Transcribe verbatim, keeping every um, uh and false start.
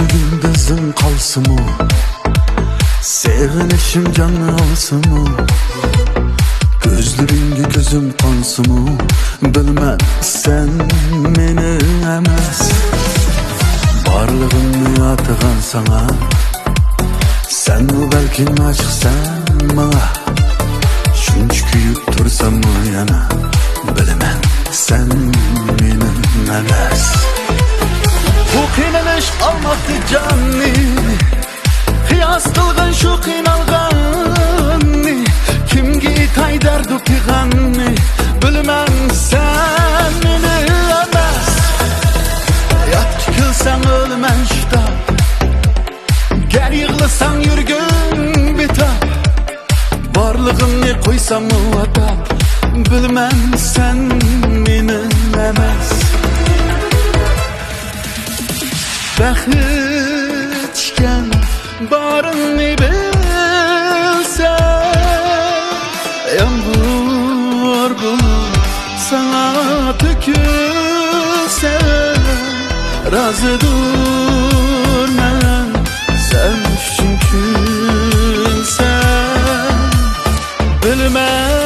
يۇلدۇزۇڭ قالسىمۇ، سېغىنىشىم جاننى ئالسىمۇ، كۆزلىرىڭگە كۆزۈم قانسىمۇ، بىلىمەن سەن مېنى ئەمەس. بارلىقىمنى ئاتىغان ساڭا، سەنمۇ بەلكىم ئاشىقسەن ماڭا. شۇنچە كۆيۈپ تۇرساممۇ يەنە، بىلىمەن سەن مېنىڭ ئەمەس. بۇ قىينىلىش ئالماقتا جاننى، قىياس قىلغىن شۇ قىينالغاننى. كىمگە ئېيتاي دەردۇ پىغاننى، بىلىمەن سەن مېنى ئەمەس. ياتقا كۈلسەڭ ئۆلىمەن شۇنداق، گەر يىغلىساڭ يۈرىكىم بىتاپ. بارلىقىمنى قويساممۇ ئاتاپ، بىلىمەن سەن مېنى ئەمەس. بەخت ئىكەن بارىڭنى بىلسەم، يامغۇر بولۇپ ساڭا تۆكۈلسەم، رازىدۇرمەن سەن ئۈچۈن كۈلسەم، بىلىمەن.